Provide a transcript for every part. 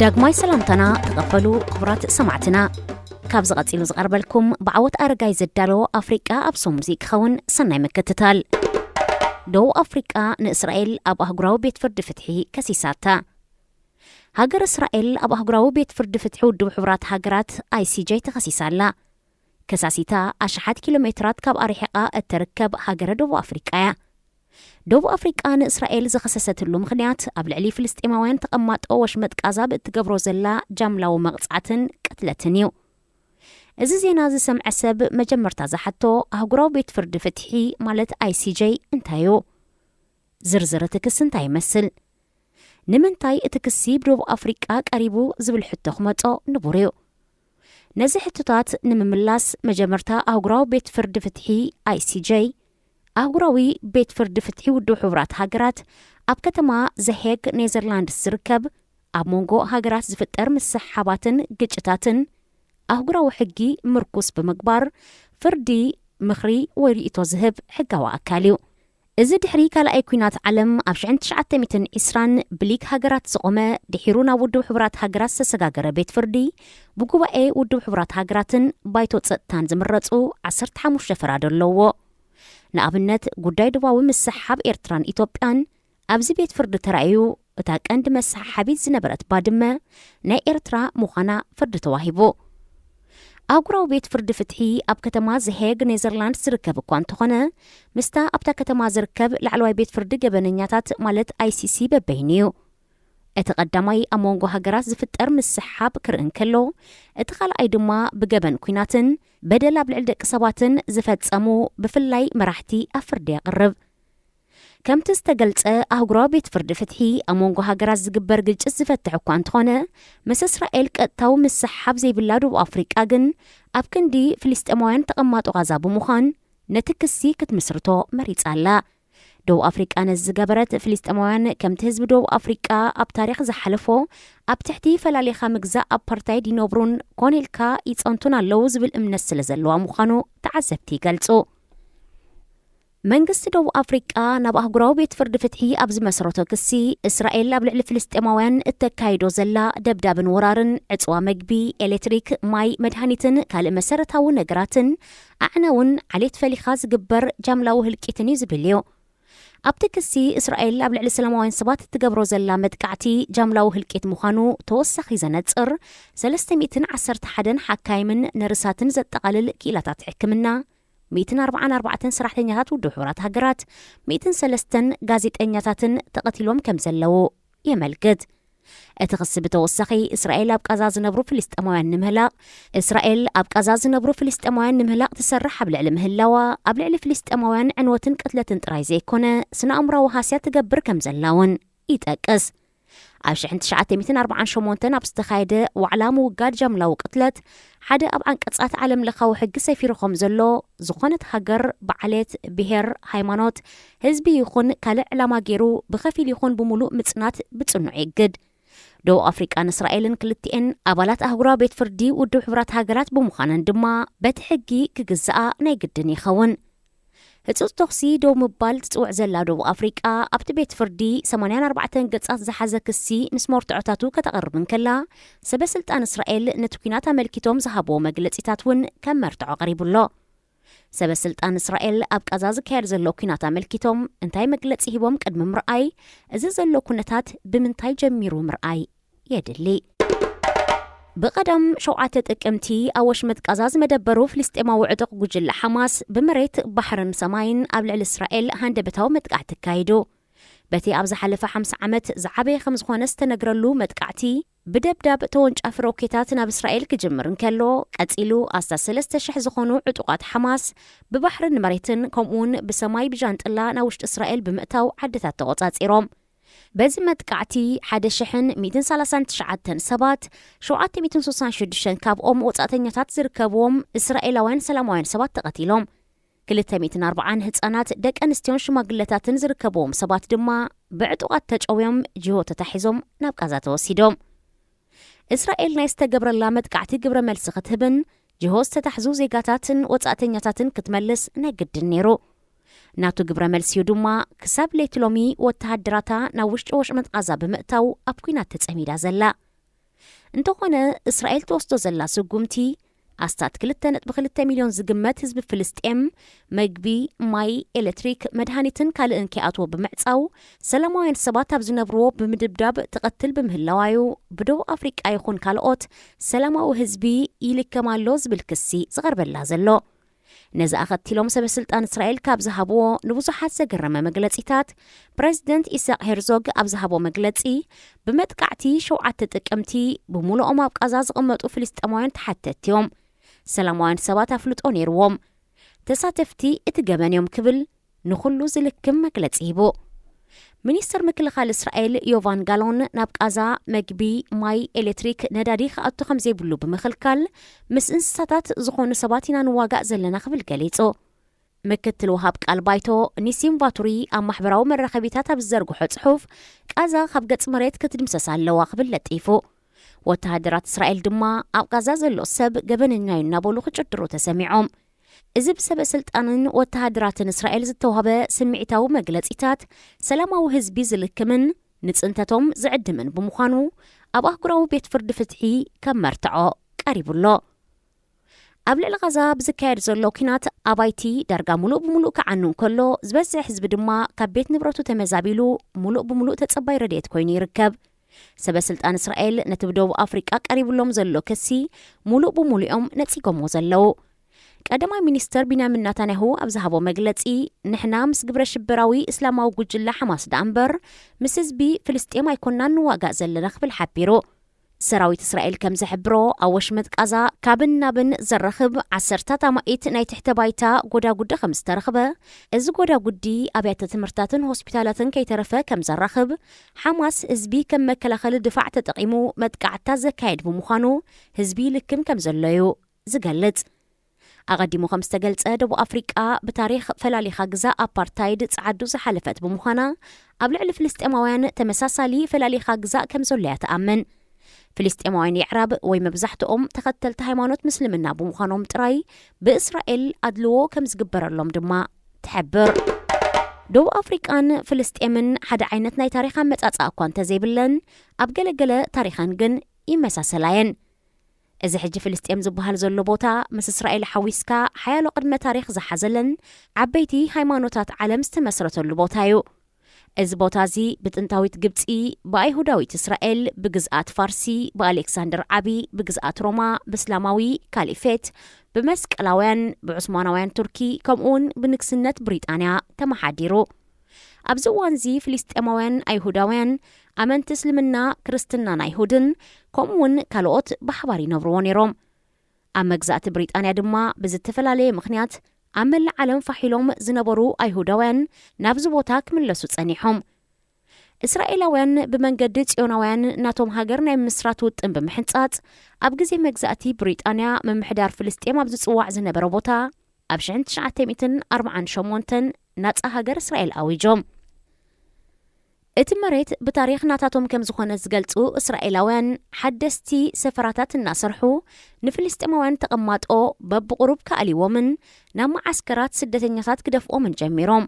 ዳግማይ ሰላምታና ተቐበሉ ክቡራት ሰማዕትና። ካብ ዝቐጺሉ ዝቐርበልኩም ብዓወት ኣረጋይ ዘዳሎ ኣፍሪቃ ኣብ ሶሙዚ ክኸውን ሰናይ ምክትታል። ደቡብ ኣፍሪቃ ንእስራኤል ኣብ ኣህጉራዊ ቤት ፍርዲ ፍትሒ ከሲሳታ። ሃገር እስራኤል ኣብ ኣህጉራዊ ቤት ፍርዲ ፍትሒ ውድብ ሕቡራት ሃገራት፣ ኣይሲጄ፣ ተኸሲሳ ኣላ። ከሳሲታ ኣሽሓት ኪሎ ሜትራት ካብ ኣርሒቓ እትርከብ ሃገረ ደቡብ ኣፍሪቃ እያ። ደቡብ ኣፍሪቃ ንእስራኤል ዝኸሰሰትሉ ምኽንያት ኣብ ልዕሊ ፍልስጤማውያን ተቐማጦ ወሽመጥ ቃዛ ብእትገብሮ ዘላ ጃምላዊ መቕጻዕትን ቅትለትን እዩ። እዚ ዜና ዝሰምዐ ሰብ መጀመርታ ዝሓቶ ኣህጉራዊ ቤት ፍርዲ ፍትሒ ማለት ኣይሲጄ እንታይ እዩ? ዝርዝር እቲ ክሲ እንታይ ይመስል? ንምንታይ እቲ ክሲ ብደቡብ ኣፍሪቃ ቀሪቡ ዝብል ሕቶ ክመጾ ንቡር እዩ። ነዚ ሕቶታት ንምምላስ መጀመርታ ኣህጉራዊ ቤት ፍርዲ ፍትሒ፣ ኣይሲጄ፣ ኣህጉራዊ ቤት ፍርዲ ፍትሒ ውድብ ሕቡራት ሃገራት ኣብ ከተማ ዘሄግ ኔዘርላንድስ ዝርከብ ኣብ መንጎ ሃገራት ዝፍጠር ምስሕሓባትን ግጭታትን ኣህጉራዊ ሕጊ ምርኩስ ብምግባር ፍርዲ፣ ምኽሪ ወይ ርእይቶ ዝህብ ሕጋዊ ኣካል እዩ። እዚ ድሕሪ ካልኣይ ኲናት ዓለም ኣብ ሽሕን ትሽዓተ ሚእትን ዕስራን ብሊግ ሃገራት ዝቖመ፣ ድሒሩ ናብ ውድብ ሕቡራት ሃገራት ዝተሰጋገረ ቤት ፍርዲ፣ ብጉባኤ ውድብ ሕቡራት ሃገራትን ባይቶ ጸጥታን ዝምረጹ ዓሰርተ ሓሙሽተ ፈራዶ ኣለዎ። ንኣብነት፣ ጉዳይ ዶባዊ ምስሕሓብ ኤርትራን ኢትዮጵያን ኣብዚ ቤት ፍርዲ ተራእዩ፣ እታ ቀንዲ መሰሓሓቢት ዝነበረት ባድመ ናይ ኤርትራ ምዃና ፍርዲ ተዋሂቡ። ኣህጉራዊ ቤት ፍርዲ ፍትሒ ኣብ ከተማ ዘሄግ ኔዘርላንድስ ዝርከብ እኳ እንተኾነ፣ ምስታ ኣብታ ከተማ ዝርከብ ላዕለዋይ ቤት ፍርዲ ገበነኛታት ማለት ኣይሲሲ በበይኑ እዩ። እቲ ቀዳማይ ኣብ መንጎ ሃገራት ዝፍጠር ምስሕሓብ ክርኢ እንከሎ፣ እቲ ካልኣይ ድማ ብገበን ኲናትን በደል ኣብ ልዕሊ ደቂ ሰባትን ዝፈጸሙ ብፍላይ መራሕቲ ኣብ ፍርዲ የቕርብ። ከምቲ ዝተገልጸ፣ ኣህጉራዊ ቤት ፍርዲ ፍትሒ ኣብ መንጎ ሃገራት ዝግበር ግጭት ዝፈትሕ እኳ እንተኾነ፣ ምስ እስራኤል ቀጥታዊ ምስሕሓብ ዘይብላ ደቡብ ኣፍሪቃ ግን ኣብ ክንዲ ፍልስጤማውያን ተቐማጦ ቓዛ ብምዃን ነቲ ክሲ ክትምስርቶ መሪጻ ኣላ። ደቡብ ኣፍሪቃ ነዚ ዝገበረት፣ ፍልስጤማውያን ከምቲ ህዝቢ ደቡብ ኣፍሪቃ ኣብ ታሪኽ ዝሓለፎ ኣብ ትሕቲ ፈላሊኻ ምግዛእ ኣፓርታይድ ይነብሩን ኮነ ኢልካ ይጸንቱን ኣለዉ ዝብል እምነት ስለ ዘለዋ ምዃኑ ተዓዘብቲ ይገልጹ። መንግስቲ ደቡብ ኣፍሪቃ ናብ ኣህጉራዊ ቤት ፍርዲ ፍትሒ ኣብ ዝመስረቶ ክሲ፣ እስራኤል ኣብ ልዕሊ ፍልስጤማውያን እተካይዶ ዘላ ደብዳብን ወራርን፣ ዕጽዋ መግቢ፣ ኤሌክትሪክ፣ ማይ፣ መድሃኒትን ካልእ መሰረታዊ ነገራትን ኣዕናውን ዓሌት ፈሊኻ ዝግበር ጃምላዊ ህልቂትን እዩ ዝብል እዩ። ኣብቲ ክሲ፣ እስራኤል ኣብ ልዕሊ ሰላማውያን ሰባት እትገብሮ ዘላ መጥቃዕቲ ጃምላዊ ህልቂት ምዃኑ ተወሳኺ ዘነጽር፣ ሰለስተ ሚእትን ዓሰርተ ሓደን ሓካይምን ነርሳትን ዘጠቓልል ክኢላታት ሕክምና፣ ሚእትን ኣርባዓን ኣርባዕተን ሰራሕተኛታት ውድብ ሕቡራት ሃገራት፣ ሚእትን ሰለስተን ጋዜጠኛታትን ተቐቲሎም ከም ዘለዉ የመልክት። እቲ ክሲ ብተወሳኺ፣ እስራኤል ኣብ ቃዛ ዝነብሩ ፍልስጤማውያን ንምህላቕ፣ እስራኤል ኣብ ቃዛ ዝነብሩ ፍልስጤማውያን ንምህላቕ ትሰርሕ ኣብ ልዕሊ ምህላዋ፣ ኣብ ልዕሊ ፍልስጤማውያን ዕንወትን ቅትለትን ጥራይ ዘይኮነ፣ ስነ ኣእምራዊ ሃስያ ትገብር ከም ዘላ እውን ይጠቅስ። ኣብ ሽሕን ትሽዓተ ሚእትን ኣርባዓን ሸሞንተን ኣብ ዝተኻየደ ዋዕላ ምውጋድ ጃምላዊ ቅትለት፣ ሓደ ኣብ ዓንቀጻት ዓለም ለኻዊ ሕጊ ሰፊሩ ከም ዘሎ፣ ዝኾነት ሃገር ብዓሌት፣ ብሄር፣ ሃይማኖት፣ ህዝቢ ይኹን ካልእ ዕላማ ገይሩ ብኸፊል ይኹን ብምሉእ ምጽናት ብጽኑዕ የግድ። ደቡብ ኣፍሪቃን እስራኤልን ክልቲኤን ኣባላት ኣህጉራዊ ቤት ፍርዲ ውድብ ሕቡራት ሃገራት ብምዃነን ድማ በቲ ሕጊ ክግዝኣ ናይ ግድን ይኸውን። ህጹጽ ተኹሲ ደው ምባል ትጽውዕ ዘላ ደቡብ ኣፍሪቃ፣ ኣብቲ ቤት ፍርዲ ሰማንያን ኣርባዕተን ገጻት ዝሓዘ ክሲ ምስ መርትዖታቱ ከተቕርብ እንከላ፣ ሰበ ስልጣን እስራኤል ነቲ ኲናት ኣመልኪቶም ዝሃብዎ መግለጺታት እውን ከም መርትዖ ቀሪቡ ኣሎ። ሰበ ስልጣን እስራኤል ኣብ ቃዛ ዝካየድ ዘሎ ኲናት ኣመልኪቶም እንታይ መግለጺ ሂቦም ቅድሚ ምርኣይ፣ እዚ ዘሎ ኩነታት ብምንታይ ጀሚሩ ምርኣይ የድሊ። ብቐዳም ሸውዓተ ጥቅምቲ ኣብ ወሽመጥ ቃዛ ዝመደበሩ ፍልስጤማዊ ዕጡቕ ጉጅለ ሓማስ ብመሬት፣ ባሕርን ሰማይን ኣብ ልዕሊ እስራኤል ሃንደበታዊ መጥቃዕቲ ኣካይዱ። በቲ ኣብ ዝሓለፈ ሓምሳ ዓመት ዝዓበየ ከም ዝኾነ ዝተነግረሉ መጥቃዕቲ፣ ብደብዳብ ተወንጫፊ ሮኬታት ናብ እስራኤል ክጅምር እንከሎ፣ ቀጺሉ ኣስታት ሰለስተ ሽሕ ዝኾኑ ዕጡቓት ሓማስ ብባሕርን መሬትን ከምኡውን ብሰማይ ብጃንጥላ ናብ ውሽጢ እስራኤል ብምእታው ዓድታት ተቖጻጺሮም። በዚ መጥቃዕቲ ሓደ ሽሕን ሚእትን ሰላሳን ትሽዓተን ሰባት፣ ሸውዓተ ሚእትን ስሳን ሽዱሽተን ካብኦም ወጻእተኛታት ዝርከብዎም እስራኤላውያን ሰላማውያን ሰባት ተቐቲሎም። ክልተ ሚእትን ኣርባዓን ህጻናት፣ ደቂ ኣንስትዮን ሽማግለታትን ዝርከብዎም ሰባት ድማ ብዕጡቓት ተጨውዮም ጅሆ ተታሒዞም ናብ ቃዛ ተወሲዶም። እስራኤል ናይ ዝተገብረላ መጥቃዕቲ ግብረ መልሲ ክትህብን ጅሆ ዝተታሕዙ ዜጋታትን ወጻእተኛታትን ክትመልስ ናይ ግድን ነይሩ። ናቱ ግብረ መልሲ'ዩ ድማ ክሳብ ለይቲ ሎሚ ወተሃደራታ ናብ ውሽጢ ወሽመጥ ቃዛ ብምእታው ኣብ ኲናት ተጸሚዳ ዘላ። እንተኾነ፣ እስራኤል ትወስዶ ዘላ ስጉምቲ፣ ኣስታት ክልተ ነጥቢ ክልተ ሚልዮን ዝግመት ህዝቢ ፍልስጤም መግቢ፣ ማይ፣ ኤሌክትሪክ፣ መድሃኒትን ካልእን ከይኣትዎ ብምዕጻው፣ ሰላማውያን ሰባት ኣብ ዝነብርዎ ብምድብዳብ ትቐትል ብምህላዋዩ፣ ብደቡብ ኣፍሪቃ ይኹን ካልኦት ሰላማዊ ህዝቢ ይልከም ኣሎ ዝብል ክሲ ዝቐርበላ ዘሎ። ነዚ ኣኸቲሎም ሰበ ስልጣን እስራኤል ካብ ዝሃብዎ ንብዙሓት ዘገረመ መግለጺታት፣ ፕረዚደንት ኢሳቅ ሄርዞግ ኣብ ዝሃቦ መግለጺ፣ ብመጥቃዕቲ ሸውዓተ ጥቅምቲ ብሙሉኦም ኣብ ቃዛ ዝቕመጡ ፍልስጤማውያን ተሓተትቲ እዮም። ሰላማውያን ሰባት ኣፍልጦ ነይርዎም። ተሳተፍቲ እቲ ገበን እዮም ክብል ንኹሉ ዝልክም መግለጺ ሂቡ። ሚኒስተር ምክልኻል እስራኤል ዮቫን ጋሎን ናብ ቃዛ መግቢ፣ ማይ፣ ኤሌክትሪክ፣ ነዳዲ ክኣቱ ከም ዘይብሉ ብምኽልካል፣ ምስ እንስሳታት ዝኾኑ ሰባት ኢና ንዋጋእ ዘለና ክብል ገሊጹ። ምክትል ወሃብ ቃል ባይቶ ኒሲም ቫቱሪ ኣብ ማሕበራዊ መራኸቢታት ኣብ ዝዘርግሖ ጽሑፍ፣ ቃዛ ካብ ገጽ መሬት ክትድምሰስ ኣለዋ ክብል ለጢፉ። ወተሃደራት እስራኤል ድማ ኣብ ቃዛ ዘሎ ሰብ ገበነኛ እዩ እናበሉ ክጭድሩ ተሰሚዖም። እዚ ብሰበ ስልጣንን ወተሃደራትን እስራኤል ዝተዋህበ ስምዒታዊ መግለጺታት ሰላማዊ ህዝቢ ዝልክምን ንጽንተቶም ዝዕድምን ብምዃኑ ኣብ ኣህጉራዊ ቤት ፍርዲ ፍትሒ ከም መርትዖ ቀሪቡ ኣሎ። ኣብ ልዕሊ ቃዛ ብዝካየድ ዘሎ ኲናት ኣባይቲ ዳርጋ ሙሉእ ብምሉእ ክዓኑ እንከሎ፣ ዝበዝሕ ህዝቢ ድማ ካብ ቤት ንብረቱ ተመዛቢሉ ሙሉእ ብምሉእ ተጸባይ ረድኤት ኮይኑ ይርከብ። ሰበ ስልጣን እስራኤል ነቲ ብደቡብ ኣፍሪቃ ቀሪብሎም ዘሎ ክሲ ሙሉእ ብምሉእ እዮም ነጺጎሞ ዘለዉ። ቀዳማይ ሚኒስተር ቢንያሚን ናታንያሁ ኣብ ዝሃቦ መግለጺ፣ ንሕና ምስ ግብረ ሽበራዊ እስላማዊ ጉጅለ ሓማስ ደኣ እምበር ምስ ህዝቢ ፍልስጤም ኣይኮናን ንዋጋእ ዘለና ክብል ሓቢሩ። ሰራዊት እስራኤል ከም ዝሕብሮ፣ ኣብ ወሽመጥ ቃዛ ካብን ናብን ዘራኽብ ዓሰርታት ኣማኢት ናይ ትሕተ ባይታ ጎዳጉዲ ከም ዝተረኽበ፣ እዚ ጎዳጉዲ ኣብያተ ትምህርትታትን ሆስፒታላትን ከይተረፈ ከም ዘራኽብ፣ ሓማስ ህዝቢ ከም መከላኸሊ ድፋዕ ተጠቒሙ መጥቃዕትታት ዘካየድ ብምዃኑ፣ ህዝቢ ይልክም ከም ዘሎ እዩ ዝገልጽ። ኣቐዲሙ ከም ዝተገልጸ፣ ደቡብ ኣፍሪቃ ብታሪኽ ፈላሊኻ ግዛእ ኣፓርታይድ ጸዓዱ ዝሓለፈት ብምዃና፣ ኣብ ልዕሊ ፍልስጤማውያን ተመሳሳሊ ፈላሊኻ ግዛእ ከም ዘሎ እያ ትኣምን። ፍልስጤማውያን የዕራብ ወይ መብዛሕትኦም ተኸተልቲ ሃይማኖት ምስልምና ብምዃኖም ጥራይ ብእስራኤል ኣድልዎ ከም ዝግበረሎም ድማ ትሕብር። ደቡብ ኣፍሪቃን ፍልስጤምን ሓደ ዓይነት ናይ ታሪኽ ኣመጻጽኣ እኳ እንተዘይብለን፣ ኣብ ገለገለ ታሪኸን ግን ይመሳሰላ እየን። እዚ ሕጂ ፍልስጤም ዝበሃል ዘሎ ቦታ ምስ እስራኤል ሓዊስካ ሓያሎ ቅድመ ታሪኽ ዝሓዘለን ዓበይቲ ሃይማኖታት ዓለም ዝተመስረተሉ ቦታ እዩ። እዚ ቦታ እዚ ብጥንታዊት ግብጺ፣ ብኣይሁዳዊት እስራኤል፣ ብግዝኣት ፋርሲ፣ ብኣሌክሳንደር ዓቢ፣ ብግዝኣት ሮማ፣ ብእስላማዊ ካሊፌት፣ ብመስቀላውያን፣ ብዑስማናውያን ቱርኪ፣ ከምኡውን ብንግስነት ብሪጣንያ ተመሓዲሩ። ኣብዚ እዋንዚ ፍልስጤማውያን ኣይሁዳውያን፣ ኣመንቲ እስልምና፣ ክርስትናን ኣይሁድን፣ ከምኡውን ካልኦት ብሓባር ይነብርዎ ነይሮም። ኣብ መግዛእቲ ብሪጣንያ ድማ ብዝተፈላለየ ምኽንያት ኣብ መላእ ዓለም ፋሕ ኢሎም ዝነበሩ ኣይሁዳውያን ናብዚ ቦታ ክምለሱ ጸኒሖም። እስራኤላውያን ብመንገዲ ጽዮናውያን ናቶም ሃገር ናይ ምስራት ውጥን ብምሕንጻጽ፣ ኣብ ግዜ መግዛእቲ ብሪጣንያ ምምሕዳር ፍልስጤም ኣብ ዝጽዋዕ ዝነበረ ቦታ፣ ኣብ ሽሕን ትሽዓተ ሚእትን ኣርብዓን ሸሞንተን ናጻ ሃገር እስራኤል ኣዊጆም። እቲ መሬት ብታሪኽ ናታቶም ከም ዝኾነ ዝገልጹ እስራኤላውያን፣ ሓደስቲ ሰፈራታት እናሰርሑ፣ ንፍልስጤማውያን ተቐማጦ በብቑሩብ ክኣልይዎምን ናብ መዓስከራት ስደተኛታት ክደፍኦምን ጀሚሮም።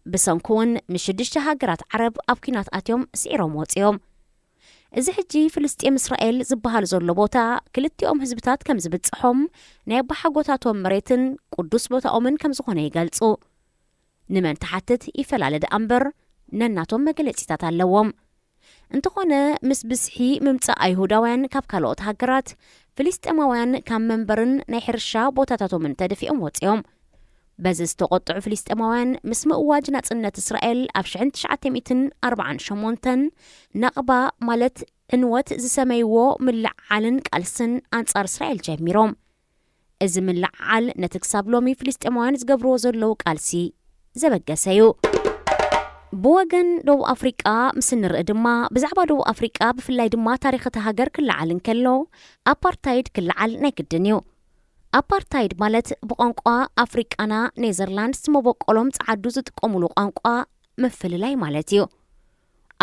ብሰንኩ እውን፣ ምስ ሽዱሽተ ሃገራት ዓረብ ኣብ ኲናት ኣትዮም ስዒሮም ወጺኦም። እዚ ሕጂ ፍልስጤም እስራኤል ዝበሃል ዘሎ ቦታ፣ ክልቲኦም ህዝብታት ከም ዝብጽሖም፣ ናይ ኣባሓጎታቶም መሬትን ቅዱስ ቦታኦምን ከም ዝኾነ ይገልጹ። ንመን ትሓትት ይፈላለ ደኣ እምበር፣ ነናቶም መግለጺታት ኣለዎም። እንተኾነ፣ ምስ ብዝሒ ምምጻእ ኣይሁዳውያን ካብ ካልኦት ሃገራት፣ ፍልስጤማውያን ካብ መንበርን ናይ ሕርሻ ቦታታቶምን ተደፊኦም ወጺኦም። በዚ ዝተቖጥዑ ፍልስጤማውያን፣ ምስ ምእዋጅ ናጽነት እስራኤል ኣብ ሽሕን ትሽዓተ ሚእትን ኣርብዓን ሸሞንተን፣ ነቕባ ማለት ዕንወት ዝሰመይዎ ምልዕዓልን ቃልስን ኣንጻር እስራኤል ጀሚሮም። እዚ ምልዕዓል ነቲ ክሳብ ሎሚ ፍልስጤማውያን ዝገብርዎ ዘለዉ ቃልሲ ዘበገሰ እዩ። ብወገን ደቡብ ኣፍሪቃ ምስ እንርኢ ድማ፣ ብዛዕባ ደቡብ ኣፍሪቃ፣ ብፍላይ ድማ ታሪኽ እታ ሃገር ክለዓል እንከሎ፣ ኣፓርታይድ ክለዓል ናይ ግድን እዩ። ኣፓርታይድ ማለት ብቋንቋ ኣፍሪቃና ኔዘርላንድስ መበቆሎም ጸዓዱ ዝጥቀሙሉ ቋንቋ ምፍልላይ ማለት እዩ።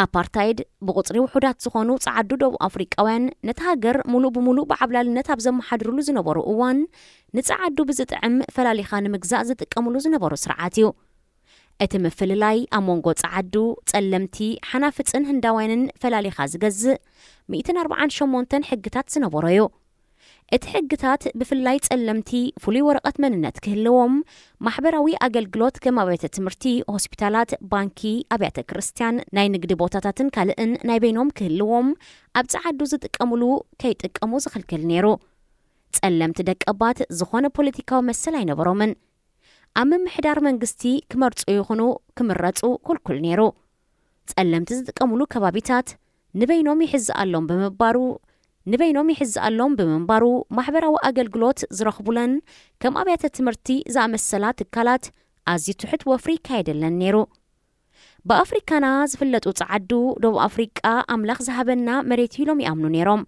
ኣፓርታይድ ብቑጽሪ ውሑዳት ዝኾኑ ጸዓዱ ደቡብ ኣፍሪቃውያን ነቲ ሃገር ሙሉእ ብሙሉእ ብዓብላልነት ኣብ ዘመሓድሩሉ ዝነበሩ እዋን፣ ንጸዓዱ ብዝጥዕም ፈላሊኻ ንምግዛእ ዝጥቀሙሉ ዝነበሩ ስርዓት እዩ። እቲ ምፍልላይ ኣብ መንጎ ጸዓዱ፣ ጸለምቲ፣ ሓናፍጽን ህንዳውያንን ፈላሊኻ ዝገዝእ ሚእትን ኣርባዓን ሸሞንተን ሕግታት ዝነበሮ እዩ። እቲ ሕግታት ብፍላይ ጸለምቲ ፍሉይ ወረቐት መንነት ክህልዎም፣ ማሕበራዊ ኣገልግሎት ከም ኣብያተ ትምህርቲ፣ ሆስፒታላት፣ ባንኪ፣ ኣብያተ ክርስትያን፣ ናይ ንግዲ ቦታታትን ካልእን ናይ በይኖም ክህልዎም፣ ኣብ ጸዓዱ ዝጥቀምሉ ከይጥቀሙ ዝኽልክል ነይሩ። ጸለምቲ ደቀባት ዝኾነ ፖለቲካዊ መሰል ኣይነበሮምን። ኣብ ምምሕዳር መንግስቲ ክመርጹ ይኹኑ ክምረጹ ኩልኩል ነይሩ። ጸለምቲ ዝጥቀምሉ ከባቢታት ንበይኖም ይሕዝኣሎም ብምንባሩ ንበይኖም ይሕዝኣሎም ብምንባሩ፣ ማሕበራዊ ኣገልግሎት ዝረኽቡለን ከም ኣብያተ ትምህርቲ ዝኣመሰላ ትካላት ኣዝዩ ትሑት ወፍሪ ይካየደለን ነይሩ። ብኣፍሪካና ዝፍለጡ ጸዓዱ፣ ደቡብ ኣፍሪቃ ኣምላኽ ዝሃበና መሬት እዩ ኢሎም ይኣምኑ ነይሮም።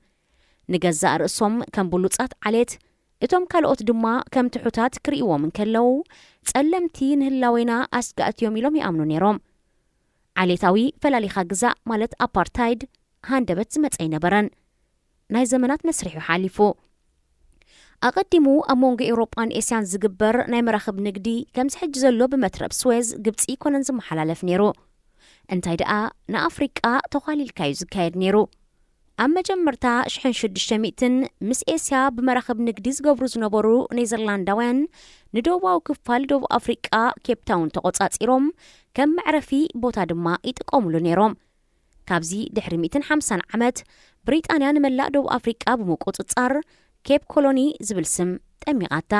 ንገዛእ ርእሶም ከም ብሉጻት ዓሌት፣ እቶም ካልኦት ድማ ከም ትሑታት ክርእይዎም እንከለዉ፣ ጸለምቲ ንህላዌና ኣስጋእቲ እዮም ኢሎም ይኣምኑ ነይሮም። ዓሌታዊ ፈላሊኻ ግዛእ ማለት ኣፓርታይድ ሃንደበት ዝመጸ ኣይነበረን። ናይ ዘመናት መስርሕ እዩ ሓሊፉ። ኣቐዲሙ ኣብ መንጎ ኤውሮጳን ኤስያን ዝግበር ናይ መራኽብ ንግዲ ከምዚ ሕጂ ዘሎ ብመትረብ ስዌዝ ግብጺ ኣይኮነን ዝመሓላለፍ ነይሩ። እንታይ ደኣ ንኣፍሪቃ ተዃሊልካ እዩ ዝካየድ ነይሩ። ኣብ መጀመርታ ሽሕን ሽዱሽተ ሚእትን ምስ ኤስያ ብመራኽብ ንግዲ ዝገብሩ ዝነበሩ ኔዘርላንዳውያን ንደቡባዊ ክፋል ደቡብ ኣፍሪቃ ኬፕታውን ተቖጻጺሮም ከም መዕረፊ ቦታ ድማ ይጥቀሙሉ ነይሮም። ካብዚ ድሕሪ ሚእትን ሓምሳን ዓመት ብሪጣንያ ንመላእ ደቡብ ኣፍሪቃ ብምቁጽጻር ኬፕ ኮሎኒ ዝብል ስም ጠሚቓታ።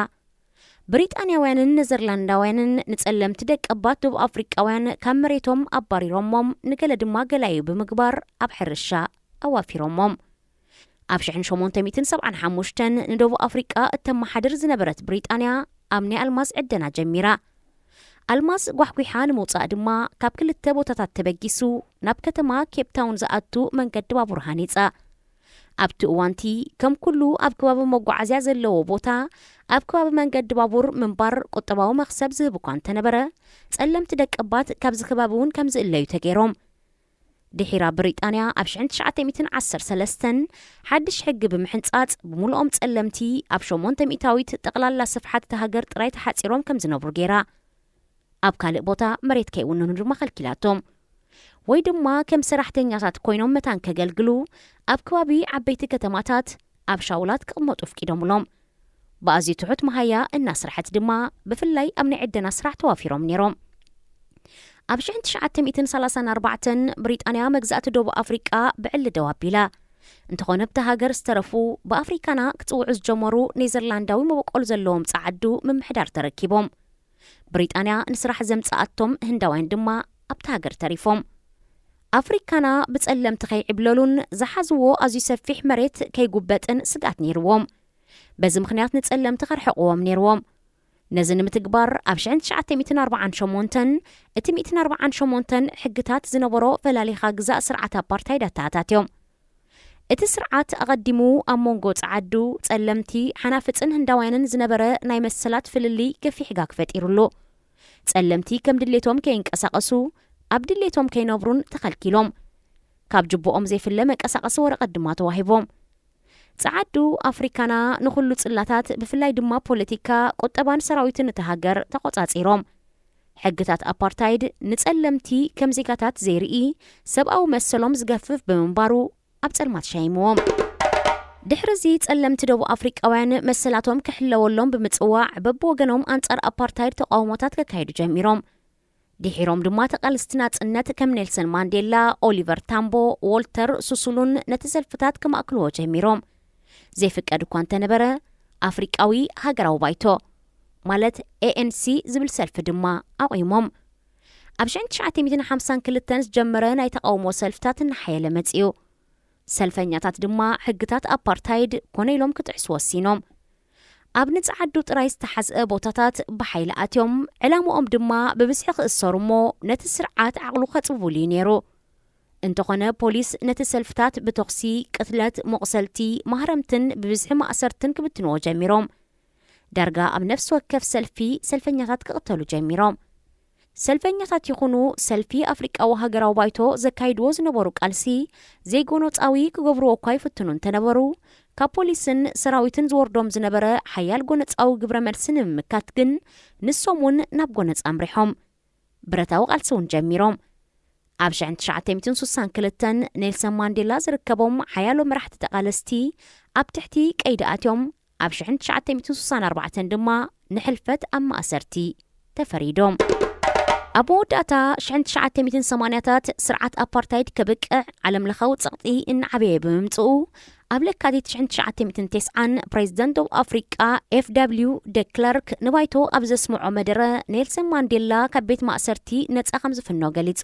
ብሪጣንያውያንን ኔዘርላንዳውያንን ንጸለምቲ ደቀባት ደቡብ ኣፍሪቃውያን ካብ መሬቶም ኣባሪሮሞም፣ ንገለ ድማ ገላዩ ብምግባር ኣብ ሕርሻ ኣዋፊሮሞም። ኣብ ሽሕን ሸሞንተ ሚእትን ሰብዓን ሓሙሽተን ንደቡብ ኣፍሪቃ እተመሓድር ዝነበረት ብሪጣንያ ኣብ ናይ ኣልማዝ ዕደና ጀሚራ። ኣልማዝ ጓሕጒሓ ንምውጻእ ድማ ካብ ክልተ ቦታታት ተበጊሱ ናብ ከተማ ኬፕታውን ዝኣቱ መንገዲ ባቡር ሃኒጻ። ኣብቲ እዋንቲ ከም ኩሉ ኣብ ከባቢ መጓዓዝያ ዘለዎ ቦታ ኣብ ከባቢ መንገዲ ባቡር ምንባር ቁጠባዊ መኽሰብ ዝህብ እኳ እንተነበረ፣ ጸለምቲ ደቀባት ካብዚ ከባቢ እውን ከም ዝእለዩ ተገይሮም። ድሒራ ብሪጣንያ ኣብ ሽሕን ትሽዓተ ሚእትን ዓሰርተ ሰለስተን ሓድሽ ሕጊ ብምሕንጻጽ፣ ብምሉኦም ጸለምቲ ኣብ ሸሞንተ ሚእታዊት ጠቕላላ ስፍሓት እታ ሃገር ጥራይ ተሓጺሮም ከም ዝነብሩ ገይራ። ኣብ ካልእ ቦታ መሬት ከይውንኑ ድማ ከልኪላቶም። ወይ ድማ ከም ሰራሕተኛታት ኮይኖም መታን ከገልግሉ ኣብ ከባቢ ዓበይቲ ከተማታት ኣብ ሻውላት ክቕመጡ ኣፍቂዶምሎም። ብኣዝዩ ትሑት መሃያ እናስርሐት ድማ ብፍላይ ኣብ ናይ ዕደና ስራሕ ተዋፊሮም ነይሮም። ኣብ ሽሕን ትሽዓተ ሚእትን ሰላሳን ኣርባዕተን ብሪጣንያ መግዛእቲ ደቡብ ኣፍሪቃ ብዕሊ ደው ኣቢላ። እንተኾነ ኣብታ ሃገር ዝተረፉ ብኣፍሪካና ክጽውዑ ዝጀመሩ ኔዘርላንዳዊ መበቆል ዘለዎም ጸዓዱ ምምሕዳር ተረኪቦም። ብሪጣንያ ንስራሕ ዘምጽኣቶም ህንዳውያን ድማ ኣብታ ሃገር ተሪፎም። ኣፍሪካና ብጸለምቲ ከይዕብለሉን ዝሓዝዎ ኣዝዩ ሰፊሕ መሬት ከይጉበጥን ስግኣት ነይርዎም። በዚ ምኽንያት ንጸለምቲ ከርሕቕዎም ነይርዎም። ነዚ ንምትግባር ኣብ ሽሕን ትሽዓተ ሚእትን ኣርባዓን ሸሞንተን እቲ ሚእትን ኣርባዓን ሸሞንተን ሕግታት ዝነበሮ ፈላሊኻ ግዛእ ስርዓት ኣፓርታይድ ኣተኣታትዮም። እቲ ስርዓት ኣቐዲሙ ኣብ መንጎ ጸዓዱ፣ ጸለምቲ፣ ሓናፍጽን ህንዳውያንን ዝነበረ ናይ መሰላት ፍልልይ ገፊሕ ጋግ ፈጢሩሉ። ጸለምቲ ከም ድሌቶም ከይንቀሳቐሱ፣ ኣብ ድሌቶም ከይነብሩን ተኸልኪሎም። ካብ ጅቡኦም ዘይፍለ መንቀሳቐሲ ወረቐት ድማ ተዋሂቦም። ጸዓዱ ኣፍሪካና ንኹሉ ጽላታት፣ ብፍላይ ድማ ፖለቲካ፣ ቁጠባን ሰራዊትን እታ ሃገር ተቖጻጺሮም። ሕግታት ኣፓርታይድ ንጸለምቲ ከም ዜጋታት ዘይርኢ፣ ሰብኣዊ መሰሎም ዝገፍፍ ብምንባሩ ኣብ ጸልማት ሸይምዎም። ድሕሪ እዚ ጸለምቲ ደቡብ ኣፍሪቃውያን መሰላቶም ክሕለወሎም ብምጽዋዕ በብወገኖም ኣንጻር ኣፓርታይድ ተቃውሞታት ከካይዱ ጀሚሮም። ድሒሮም ድማ ተቓለስቲ ናጽነት ከም ኔልሰን ማንዴላ፣ ኦሊቨር ታምቦ፣ ዎልተር ሱሱሉን ነቲ ሰልፍታት ክማእክልዎ ጀሚሮም። ዘይፍቀድ እኳ እንተነበረ፣ ኣፍሪቃዊ ሃገራዊ ባይቶ፣ ማለት ኤ ኤን ሲ ዝብል ሰልፊ ድማ ኣቑሞም። ኣብ ሽሕን ትሽዓተ ሚእትን ሓምሳን ክልተን ዝጀመረ ናይ ተቓውሞ ሰልፍታት እናሓየለ መጺኡ። ሰልፈኛታት ድማ ሕግታት ኣፓርታይድ ኮነ ኢሎም ክጥሕሱ ወሲኖም። ኣብ ንጸዓዱ ጥራይ ዝተሓዝአ ቦታታት ብሓይሊ ኣትዮም፣ ዕላምኦም ድማ ብብዝሒ ክእሰሩ እሞ ነቲ ስርዓት ዓቕሉ ከጽብቡሉ እዩ ነይሩ። እንተኾነ ፖሊስ ነቲ ሰልፍታት ብተኹሲ፣ ቅትለት፣ መቑሰልቲ፣ ማህረምትን ብብዝሒ ማእሰርትን ክብትንዎ ጀሚሮም። ዳርጋ ኣብ ነፍሲ ወከፍ ሰልፊ ሰልፈኛታት ክቕተሉ ጀሚሮም። ሰልፈኛታት ይኹኑ ሰልፊ ኣፍሪቃዊ ሃገራዊ ባይቶ ዘካይድዎ ዝነበሩ ቃልሲ ዘይጎነጻዊ ክገብርዎ እኳ ይፍትኑ እንተነበሩ፣ ካብ ፖሊስን ሰራዊትን ዝወርዶም ዝነበረ ሓያል ጎነጻዊ ግብረ መልሲ ንምምካት ግን ንሶም እውን ናብ ጎነጽ ኣምሪሖም። ብረታዊ ቃልሲ እውን ጀሚሮም። ኣብ ሽሕን ትሽዓተ ሚእትን ሱሳን ክልተን ኔልሰን ማንዴላ ዝርከቦም ሓያሎ መራሕቲ ተቓለስቲ ኣብ ትሕቲ ቀይዲ ኣትዮም። ኣብ ሽሕን ትሽዓተ ሚእትን ሱሳን ኣርባዕተን ድማ ንሕልፈት ኣብ ማእሰርቲ ተፈሪዶም። ኣብ መወዳእታ ሽሕን ትሽዓተ ሚእትን ሰማንያታት ስርዓት ኣፓርታይድ ከብቅዕ ዓለምለኻዊ ጸቕጢ እናዓበየ ብምምጽኡ፣ ኣብ ለካቲት ሽሕን ትሽዓተ ሚእትን ተስዓን ፕሬዚደንት ደቡብ ኣፍሪቃ ኤፍ ደብሊው ደክለርክ ንባይቶ ኣብ ዘስምዖ መደረ፣ ኔልሰን ማንዴላ ካብ ቤት ማእሰርቲ ነጻ ከም ዝፍኖ ገሊጹ።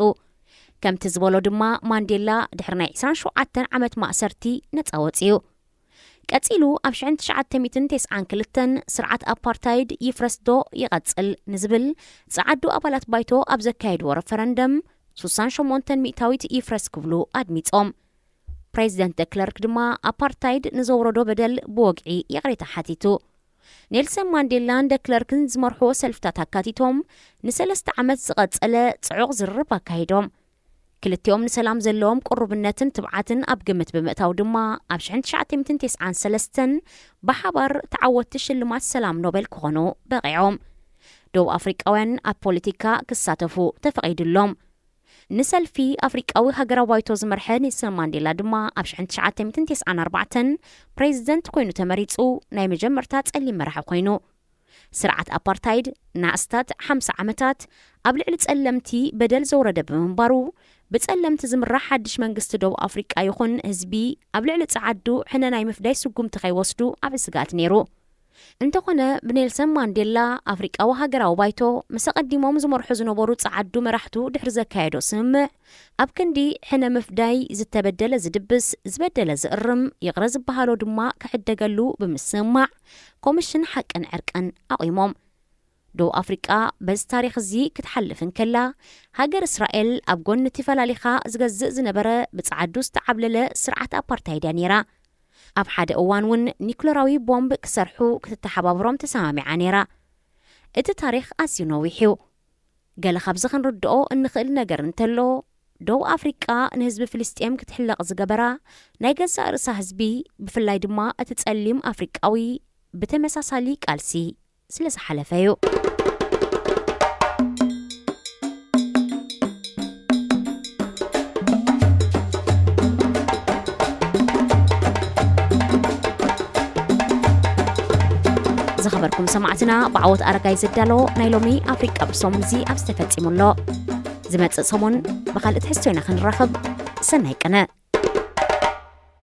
ከምቲ ዝበሎ ድማ፣ ማንዴላ ድሕሪ ናይ ዕስራን ሸውዓተን ዓመት ማእሰርቲ ነጻ ወጺኡ። ቀጺሉ ኣብ ሽሕን ትሽዓተ ሚእትን ተስዓን ክልተን ስርዓት ኣፓርታይድ ይፍረስ ዶ ይቐጽል ንዝብል ጸዓዱ ኣባላት ባይቶ ኣብ ዘካየድዎ ረፈረንደም፣ ሱሳን ሸሞንተን ሚእታዊት ይፍረስ ክብሉ ኣድሚጾም። ፕሬዚደንት ደክለርክ ድማ ኣፓርታይድ ንዘውረዶ በደል ብወግዒ ይቕሬታ ሓቲቱ። ኔልሰን ማንዴላን ደክለርክን ዝመርሕዎ ሰልፍታት ኣካቲቶም ንሰለስተ ዓመት ዝቐጸለ ጽዑቕ ዝርርብ ኣካይዶም። ክልቲኦም ንሰላም ዘለዎም ቅሩብነትን ትብዓትን ኣብ ግምት ብምእታው ድማ፣ ኣብ ሽሕን ትሽዓተ ሚእትን ተስዓን ሰለስተን ብሓባር ተዓወትቲ ሽልማት ሰላም ኖቤል ክኾኑ በቒዖም። ደቡብ ኣፍሪቃውያን ኣብ ፖለቲካ ክሳተፉ ተፈቒዱሎም። ንሰልፊ ኣፍሪቃዊ ሃገራዊ ባይቶ ዝመርሐ ኔልሰን ማንዴላ ድማ፣ ኣብ ሽሕን ትሽዓተ ሚእትን ተስዓን ኣርባዕተን ፕሬዚደንት ኮይኑ ተመሪጹ፣ ናይ መጀመርታ ጸሊም መራሒ ኮይኑ። ስርዓት ኣፓርታይድ ንኣስታት ሓምሳ ዓመታት ኣብ ልዕሊ ጸለምቲ በደል ዘውረደ ብምንባሩ፣ ብጸለምቲ ዝምራሕ ሓድሽ መንግስቲ ደቡብ ኣፍሪቃ ይኹን ህዝቢ ኣብ ልዕሊ ጸዓዱ ሕነ ናይ ምፍዳይ ስጉምቲ ከይወስዱ ዓቢ ስግኣት ነይሩ። እንተኾነ፣ ብኔልሰን ማንዴላ ኣፍሪቃዊ ሃገራዊ ባይቶ ምስ ኣቐዲሞም ዝመርሑ ዝነበሩ ጸዓዱ መራሕቱ ድሕሪ ዘካየዶ ስምምዕ፣ ኣብ ክንዲ ሕነ ምፍዳይ ዝተበደለ ዝድብስ፣ ዝበደለ ዝእርም፣ ይቕረ ዝበሃሎ ድማ ክሕደገሉ ብምስምማዕ፣ ኮሚሽን ሓቅን ዕርቅን ኣቑሞም። ደቡብ ኣፍሪቃ በዚ ታሪኽ እዚ ክትሓልፍ እንከላ፣ ሃገር እስራኤል ኣብ ጎኒ እቲ ፈላሊኻ ዝገዝእ ዝነበረ ብጸዓዱ ዝተዓብለለ ስርዓት ኣፓርታይድ እያ ነይራ። ኣብ ሓደ እዋን እውን ኒኩለራዊ ቦምብ ክሰርሑ ክትተሓባብሮም ተሰማሚዓ ነይራ። እቲ ታሪኽ ኣዝዩ ነዊሕ እዩ። ገለ ካብዚ ክንርድኦ እንኽእል ነገር እንተሎ፣ ደቡብ ኣፍሪቃ ንህዝቢ ፍልስጤም ክትሕለቕ ዝገበራ፣ ናይ ገዛእ ርእሳ ህዝቢ፣ ብፍላይ ድማ እቲ ጸሊም ኣፍሪቃዊ፣ ብተመሳሳሊ ቃልሲ ስለ ዝሓለፈ እዩ። ዝኸበርኩም ሰማዕትና፣ ብዓወት ኣረጋይ ዝዳሎ ናይ ሎሚ ኣፍሪቃ ብሰሙን እዚ ኣብዚ ተፈጺሙ ኣሎ። ዝመጽእ ሰሙን ብኻልእ ትሕዝቶ ኢና ክንራኸብ። ሰናይ ቅነ።